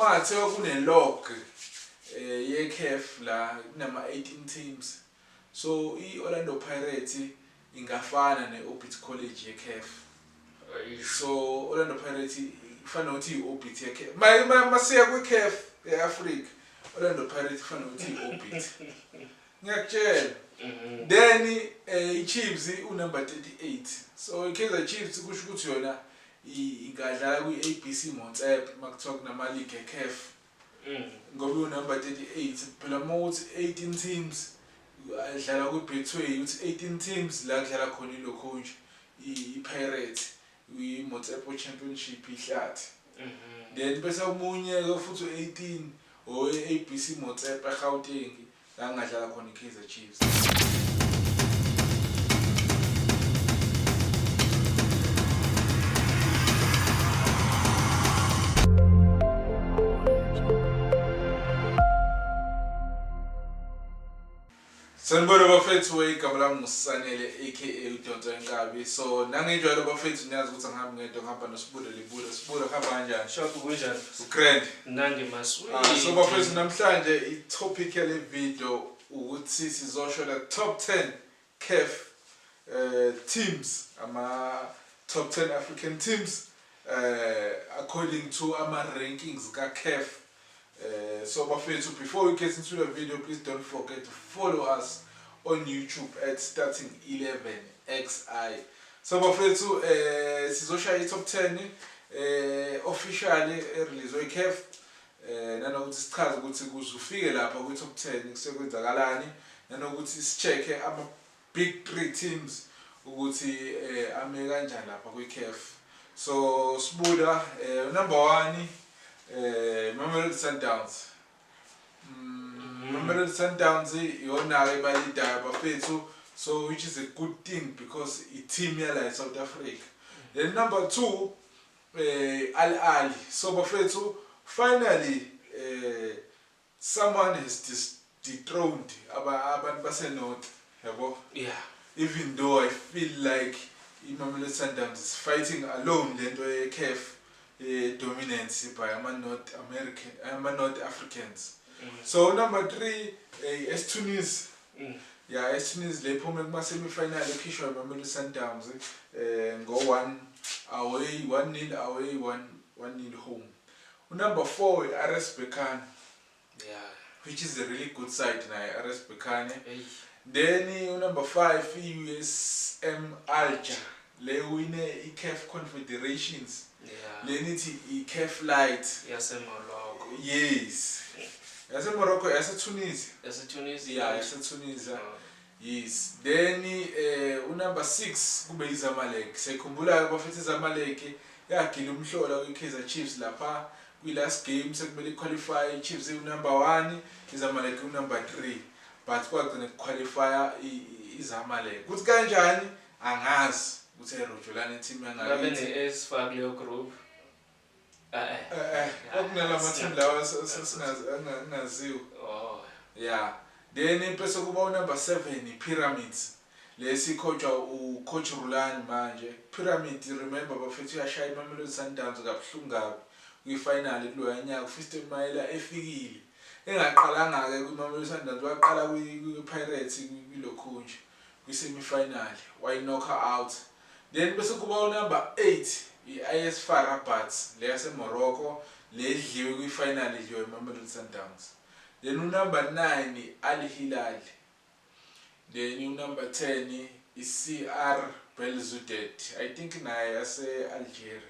Mangathiwa kune log ye CAF la kunama 18 teams. So i-Orlando Pirates ingafana ne-Orbit College ye-CAF. So Orlando Pirates ifana nokuthi i-Orbit ye-CAF. Masiya kwi-CAF e-Africa, Orlando Pirates ifana nokuthi i-Orbit. Ngiyakutshela. Then i-Chiefs unumber 38. So i-Kaizer Chiefs kusho ukuthi yona ingadlala kwi-ABC Motsepe makuthiwa kunama-league e-CAF. Ngoba iwunumber 38 phela, uma uthi 18 teams adlala kwi-Betway, uthi 18 teams la kudlala khona ilokho nje i-Pirates i-Motsepe Championship ihlathi, then bese omunye-ke futhi u-18 owe-ABC Motsepe eGauteng la kungadlala khona i-Kaizer Chiefs. Sanibona bafethu, igama lami nguSanele aka uDonsa Inkabi. So nangenjalo bafethu, niyazi ukuthi angihambi ngedwa, ngihamba noSibuda Libuda. Sibuda, kuhamba kanjani? Shop, kunjani? Ugrand. Mnandi maswidi. Ah, so bafethu, namhlanje i-topic yale video ukuthi sizosho la top 10 CAF teams, ama top 10 African teams according to ama rankings ka CAF. So bafethu, before we get into the video, please don't forget to follow us on YouTube at starting 11 XI. So bafethu, sizoshaya i-top 10 officially release we-CAF, nanokuthi sichaze ukuthi kuze ufike lapha kwi-top 10 kusekwenzakalani, nanokuthi si-check-e ama big three teams ukuthi ame kanjani lapha kwi-CAF. So Sibuda, number 1, Mamelodi Sundowns. Mamelodi Sundowns iyona ke balidayo bafethu, so which is a good thing because i-team yala e-South Africa. Then number 2, Al Ahly. So bafethu, finally someone has dethroned abantu base north, yabo. Even though I feel like iMamelodi Sundowns is fighting alone lento ye-CAF dominance by ama North American, ama North Africans. So number 3, AS Tunis. Yeah, AS Tunis le iphume kuma semi final, ekhishwa iMamelodi Sundowns ngo 1 away, 1-0 away, 1-0 home. Number 4, RS Berkane, which is a really good side naye RS Berkane. Hey. Then number 5, i-USM Alger, le wine i-CAF Confederations. Lenithi i-CAF Light. YaseMorocco. Yes, yase-Morocco, yase-Tunisia. YaseTunisia. Yeah, yase-Tunisia. Oh. Yes. Then unumber 6 kube iZamalek. Siyakhumbula bafethu, iZamalek yagila umhlola kwi-Kaizer Chiefs lapha kwi-last game, sekumele iqualify, i-Chiefs iwunumber 1, iZamalek iwunumber 3, but kwagcina kuqualifya iZamalek. Kuthi kanjani angazi ukuthi ayirojolana i-team Babe yangakithi. ne-S far kuleyo group. Eh. Kwakunalama team lawa angaziwa. Oh. Yeah, then bese kuba unumber 7, i-Pyramids, lesi coachwa ucoach Rulani manje. Pyramid, remember bafethu, uyashaya iMamelodi Sundowns kabuhlungu kabi kwi-final kuloya nyaka uFiston Mayela efikile, engaqalanga-ke kwiMamelodi Sundowns, waqala kwi-Pirates kwilokhu nje kwi-semi-final, wayinocka out. Then bese kuba unumber 8, i-AS FAR Rabat le yase-Morocco, le edliwe kwi-final, idliwe iMamelodi Sundowns. Then unumber 9, i-Al Hilal. Then unumber 10, i-CR Belouizdad, I think naye yase-Algeria,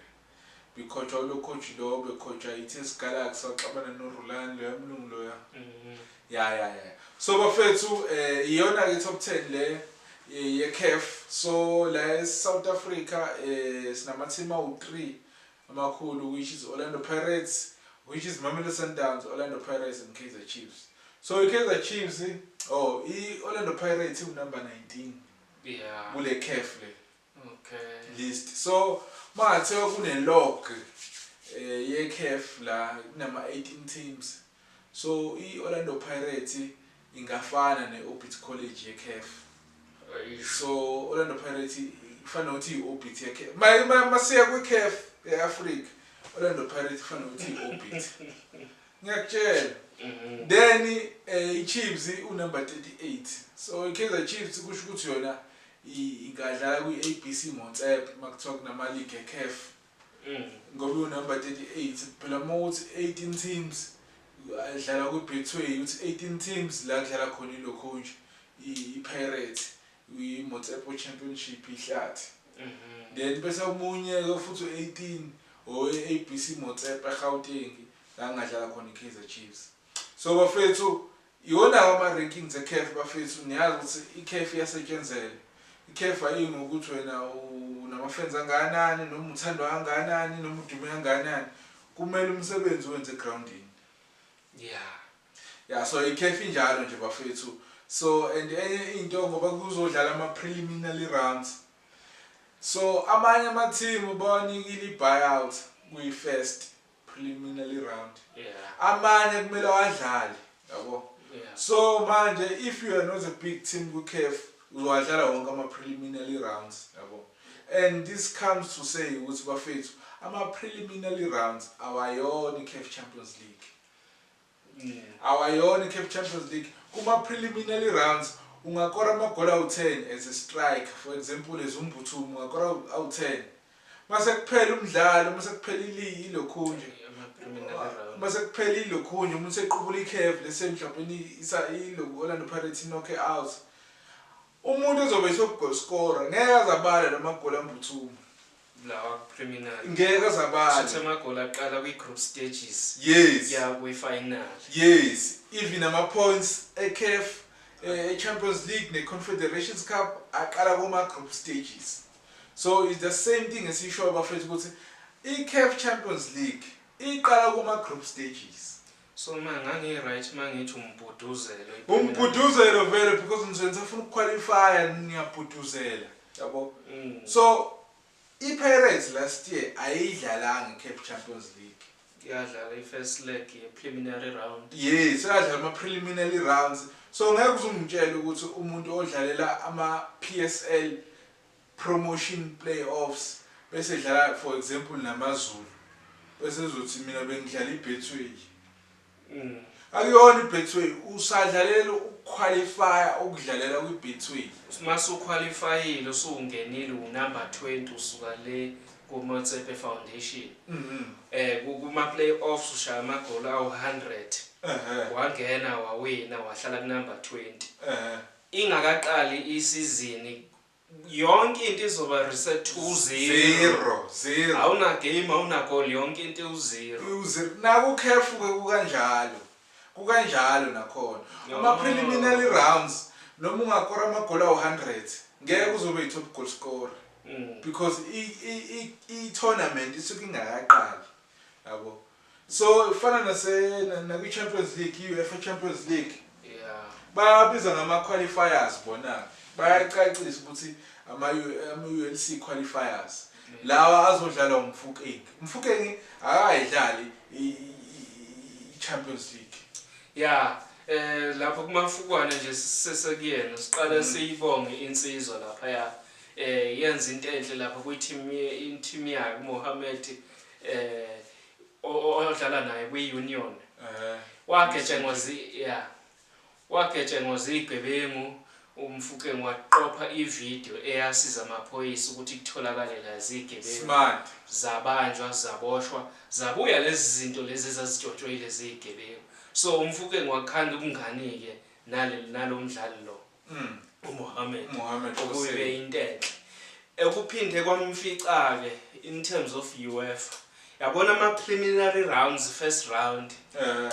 becoachwa ulo coach lo becoachwa i-TS Galaxy, waxabana noRulani loya mlungu loya. Ya, so bafethu, iyona ke top 10 le ye-CAF. So la e-South Africa sinama team awu-3 amakhulu, which is Orlando Pirates, which is Mamelodi Sundowns, Orlando Pirates and Kaizer Chiefs. So i-Kaizer Chiefs, oh, i-Orlando Pirates iwunumber 19 kule CAF le list. So mangathiwa kune log ye-CAF la kunama 18 teams, so i-Orlando Pirates ingafana ne-Orbit College ye-CAF. So Orlando Pirates ifana nokuthi i-Orbit ye-CAF. Masiya kwi-CAF e-Africa. Orlando Pirates kufanele ukuthi i-orbit, ngiyakutshela. Then i-Chiefs unumber 38, so i-Kaizer Chiefs kusho ukuthi yona ingadlala kwi-ABC Motsepe makuthiwa kunama-league e-CAF, ngoba iwunumber 38 phela. Uma uthi 18 teams adlala kwi-Betway, uthi 18 teams la kudlala khona ilokhu nje i-Pirates i-Motsepe Championship ihlathi. Then bese omunye-ke futhi u-18 owe-ABC Motsepe eGauteng, la kungadlala khona i-Kaizer Chiefs. So bafethu, iwona ama-rankings e-CAF. Bafethu, niyazi ukuthi i-CAF iyasetshenzela. I-CAF ayingokuthi wena unama-fans angakanani, noma uthandwa kangakanani, noma udume kangakanani. Kumele umsebenzi uwenze egrawundini. Ya, so i-CAF injalo nje bafethu. So and enye into, ngoba kuzodlala ama-preliminary rounds, so amanye ama-team bawanikile i-buyout kwi-first preliminary round, amanye kumele awadlale, yabo. So manje if you are not a big team ku-CAF, uzowadlala wonke ama-preliminary rounds, yabo. And this comes to say ukuthi bafethu, ama-preliminary rounds awayona i-CAF Champions League. Awayona i-CAF Champions League. Kuma-preliminary rounds ungakora amagoli awu-10 as a striker, for example as uMbuthuma, ungakora awu-10. Mase kuphela umdlalo, mase kuphela ilokhunje, Ama-preliminary round. Mase kuphela ilokhunje, umuntu sequbula i-CAF lese mhlawumbe isa iloku Orlando Pirates knock out, umuntu ozobe top goal scorer ngeke azabala lamagoli aMbuthuma. Lawa preliminary. Ngeke azabala. Shuthi amagoli aqala kwi-group stages. Yes. Ya, kwi-final. Yes, even ama-points e-CAF, e-Champions League ne-Confederations Cup aqala kuma-group stages. So it's the same thing esisho abafethu ukuthi i-CAF Champions League iqala kuma-group stages. So ma ngangi-right ma ngithi umbhuduzelo. Umbhuduzelo vele, because ngizobe nisafuna ukuqualifya, niyabhuduzela, yabo. So i-Pirates last year ayidlalanga i-CAF Champions League. Yadlala i-first leg ye-preliminary round. Yes, adlala ama-preliminary rounds. So ngeke uzungitshele ukuthi umuntu odlalela ama-PSL promotion playoffs bese dlala, for example, namaZulu, bese ezothi mina bengidlala i-Betway. Akuyona i-Betway, usadlalela ukuqualifya ukudlalela kwi-Betway. Mase uqualifyile, usungenile, unumber 20, usuka le ku-Motsepe Foundation, kuma playoffs ushaya amagoli awu-100, wangena, wawina, wahlala kunumber 20. Ingakaqali isizini, yonke into izoba reset to zero. Zero, zero. Awuna game, awuna goal, yonke into uzero. Uzero. Naku-CAF ke kukanjalo, kukanjalo nakhona. Ama-preliminary rounds, noma ungakora amagoli awu-100, ngeke uzobe i-top goal scorer, because i-tournament isuke ingakaqali, yabo. So ifana nase nakwi-Champions League, i-UEFA Champions League, bayabiza ngama-qualifiers bona, bayacacisa ukuthi ama-ULC qualifiers lawa azodlalwa uMofokeng. UMofokeng akayidlali i-Champions League. Ya, lapho kumafukwane nje sisekuyena, siqale siyibonge insizwa lapha ya yenza into enhle lapha kwi-team, team yakhe Mohamed, odlala naye kwi-Union. Wagetshengwa zi ya wagetshengwa zigebengu uMofokeng, waqopha ivideo eyasiza amaphoyisa ukuthi kutholakale la zigebengu. Smart. Zabanjwa, zaboshwa, zabuya lezi zinto lezi ezazitshontshwe lezi zigebengu. So uMofokeng wakhanda ubungani-ke nalo mdlali lo, uMohamed, Mohamed okube Hussein. into enhle ekuphinde kwamfica-ke in terms of UEFA, yabona, ama-preliminary rounds, first round,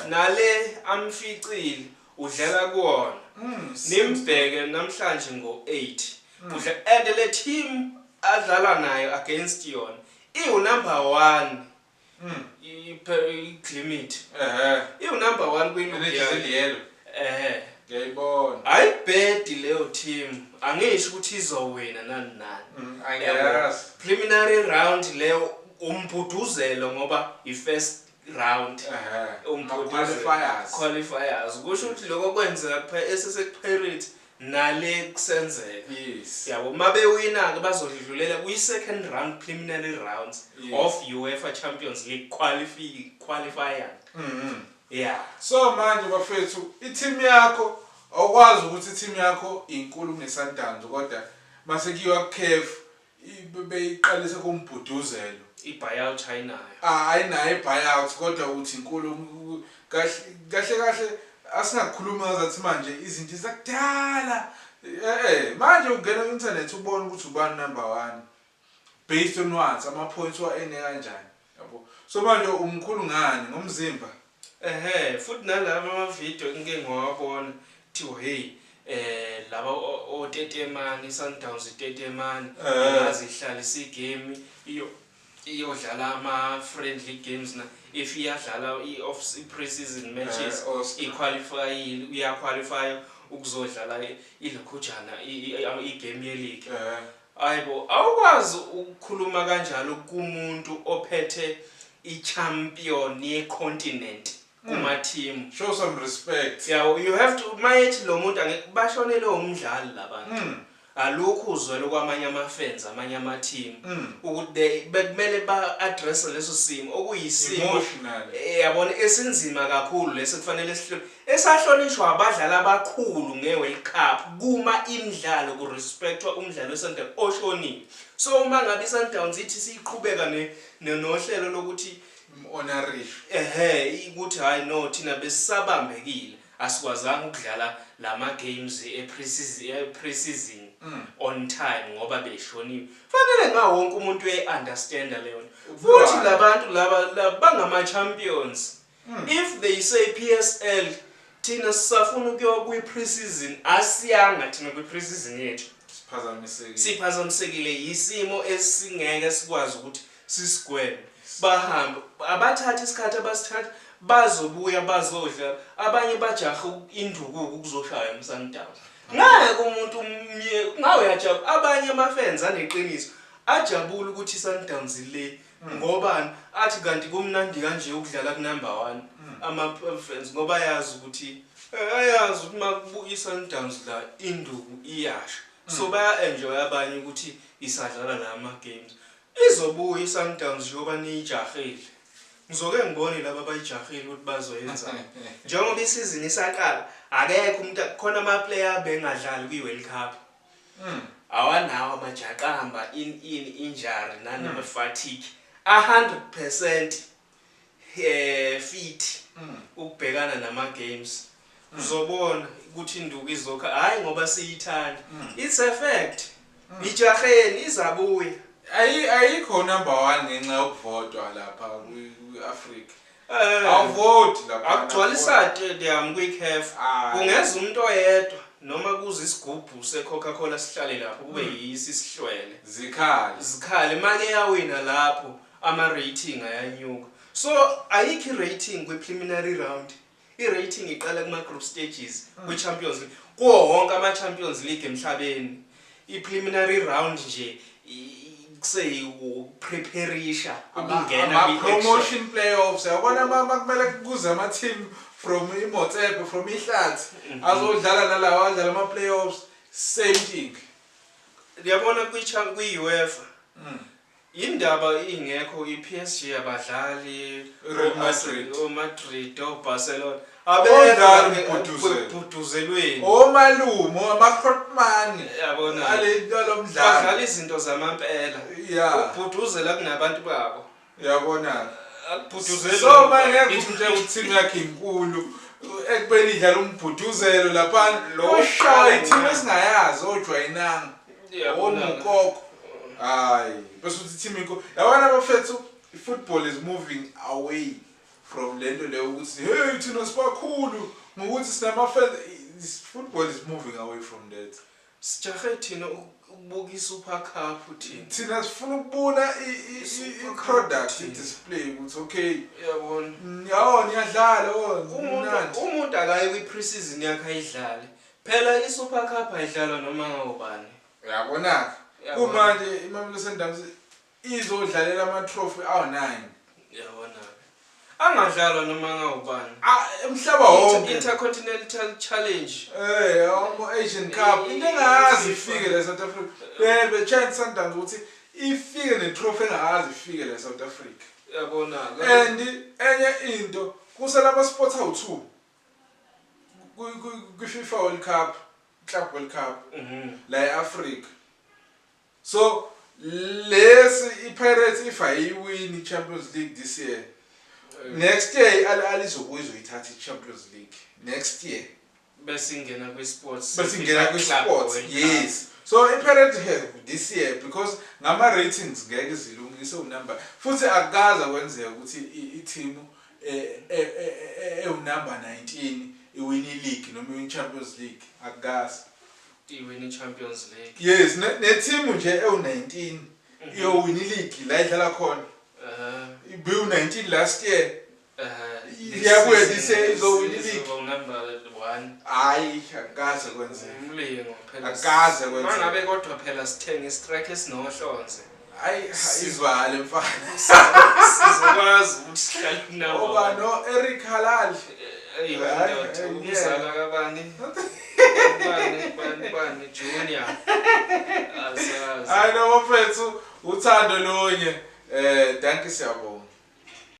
nale amficile udlala kuwona. Nimbheke namhlanje ngo-8 udla, and le team adlala nayo against yona iwu-number 1, i-Glimmet, iwu-number 1 kwi-league. Enejezi yellow. Ngiyayibona. Ayibhedi leyo team, angisho ukuthi izowina nani nani. Angiyazi. Preliminary round leyo, umbhuduzelo ngoba i-first round. Umbhuduzelo. Qualifiers. Qualifiers, kusho ukuthi lokho kwenzeka kuphela esese-Pirates. Nale kusenzeka. Yabo, mabewina-ke bazodlulela kwi-second round preliminary rounds of UEFA Champions League qualifying. Yeah. So manje bafethu, i-team yakho, awukwazi ukuthi i-team yakho inkulu kune-Sundowns, kodwa mase kuyiwa ku-CAF beyiqalise kumbhuduzelo. I-buyout ayinayo. Ah, ayinayo i-buyout, kodwa uthi inkulu. Kahle kahle kahle, asingakhulumi ngazathi manje izinto zakudala. Manje ungena ku-internet ubone ukuthi ubani number 1 based on what, ama-points wa-ene kanjani, yabo. So manje umkhulu ngani? Ngomzimba? Ehhe, futhi nalaba amavidiyo engike ngiwabona kuthiwa hey, laba otetemani, Sundowns itetemani, ingaze ihlalise igame iyo iyodlala ama-friendly games na if iyadlala i-off i-pre-season matches. Austria. Iqualifyile, uyaqualify ukuzodlala ilokhujana igame ye-league. Hayibo, awukwazi ukukhuluma kanjalo kumuntu ophethe i-champion ye-continent kuma-team. Show some respect. Yabo, you have to mayethi lo muntu angeke bashonele umdlali labantu. Alukho uzwelo kwamanye ama-fans, amanye ama-team, ukuthi bekumele ba-address leso simo okuyisimo Emotionally. Yabona, esinzima kakhulu leso, kufanele sihlole esahlonishwa abadlali abakhulu nge-World Cup, kuma imidlalo kurespectwa umdlalo weSundowns oshonile. So uma ngabe iSundowns ithi siyiqhubeka nohlelo lokuthi honorisha, ehe, ukuthi hayi no, thina besisabambekile, asikwazanga ukudlala lama games e-pre-season on time ngoba beshoniwe, fanele nga wonke umuntu uyayi-understanda leyo nto. Futhi labantu laba bangama-champions. If they say PSL, thina sisafuna ukuya kwi-pre-season, asiyanga thina kwi-pre-season yethu. Siphazamisekile. Siphazamisekile yisimo esingeke sikwazi ukuthi sisigweme, bahambe abathatha isikhathi abasithatha, bazobuya bazodlala. Abanye bajahe indukuko ukuzoshaya umSundowns. Ngeke umuntu umye ngawe uyajabula. Abanye ama-fans aneqiniso ajabula ukuthi i-Sundowns le, ngobani athi kanti kumnandi kanje ukudlala ku-number 1, ama-fans, ngoba ayazi ukuthi ayazi ukuthi makubuka i-Sundowns la induku iyasha, so baya-enjoy abanye ukuthi isadlala la ama-games. Izobuya i-Sundowns njengoba niyijahile. Ngizoke ngibone laba abayijahile ukuthi bazoyenzani njengoba isizini isaqala. Akekho umuntu khona, ama-player abengadlali kwi-World Cup awanawo amajaqamba in injury nanama-fatigue, a-100% fit ukubhekana nama-games. Uzobona ukuthi induku izokha, hhayi ngoba siyithanda, it's a fact. Ijaheni, izabuya. Ayikho number 1 ngenxa yokuvotwa lapha kwi-Africa. Awuvoti lapha. Akugcwalisa stadium kwi-CAF. Hayi. Kungeza umuntu oyedwa noma kuze isigubhu se-Coca-Cola sihlale lapho kube yisi isihlwele. Zikhali. Zikhale make yawina lapho, ama-rating ayanyuka. So ayikho i-rating kwi-preliminary round. I-rating iqala kuma-group stages kwi-Champions League, kuwo wonke ama-Champions League emhlabeni. I-preliminary round nje kuseyipreparisha ukungena kwi-action. Ama-promotion playoffs, yabona, ma kumele kuze ama-team from iMotsepe, from ihlathi, azodlala nalawa adlala ama-playoffs, same thing. Yabona, kwi-UEFA indaba ingekho, i-PSG abadlali. Real Madrid. O-Madrid, o-Barcelona. Odlala umbhuduzelo. Ebhuduzelweni. Omalume, ama-crotman. Yabona, alo mdlalo. Badlala izinto zamampela. Ubhuduzela kunabantu babo. Yabona. Akubhuduzeli. So manje ngeke uthi ukuthi team yakhe inkulu ekubeni idlala umbhuduzelo laphana. Lo Oshaya i-team qala. esingayazi, ojoyinanga. Yabona. Omukoko, hayi, bese uthi team inkulu. Yabona bafethu, football is moving away from lento leyo ukuthi hey, thina sibakhulu ngokuthi sinama-fans. Football is moving away from that. Sijahe thina ukubuka i-Super Cup thina. Thina sifuna ukubona Super i-product, Cup. i-display ukuthi okay, Yabona, yawo niyadlala, oh, umuntu mnandi. Umuntu akaye kwi-pre-season yakhe ayidlale phela. I-Super Cup ayidlalwa noma ngawubani. Uyabona. Yabona. Kumanje iMamelodi Sundowns izodlalela ama-trophy awu-9. Yabona, angadlalwa noma ngawubani. Ah, Umhlaba wonke. Intercontinental Challenge. Asian Cup, into engazi ifike la South Africa. Bebe chance Sundowns ukuthi ifike ne-trophy engazi ifike la South Africa. Yabona. And enye into, kusela ama-spots awu-2 kwi-FIFA World Cup, Club World Cup la e-Africa. So lesi i-Pirates, if ayiwini i-Champions League this year, next year i-Al Ahly izobuya izoyithatha i-Champions League next year. Bese ingena kwi-sports. Bese ingena FIFA Club kwi-sports. World Cup. Yes, so i-Pirates have this year because ngama-ratings ngeke zilungise unumber, futhi akukaze kwenzeka ukuthi i-team ewunumber 19 iwin i-league noma iwin Champions League, akukaze. Iwin i-Champions League. Yes, ne-team nje ewu-19 iyowina i-league la idlala khona. Ibiwu-19 last year. Iyabuya this year, izowina i-league. Izoba unumber 1. Hayi, akukaze kwenzeka. Umlingo phela. Akaze kwenzeka. Mangabe kodwa phela sithenga istrike esinohlonze. Hayi, izwale mfana. Sizokwazi ukuthi sihlale kunumber Oba 1. no-Eric Halal. Eyi Hayi, ndoda, hayi, umzala kabani? Bani bani bani Junior. Asazi. Hayi no, bafethu, uthando lunye. Dankie, siyabonga.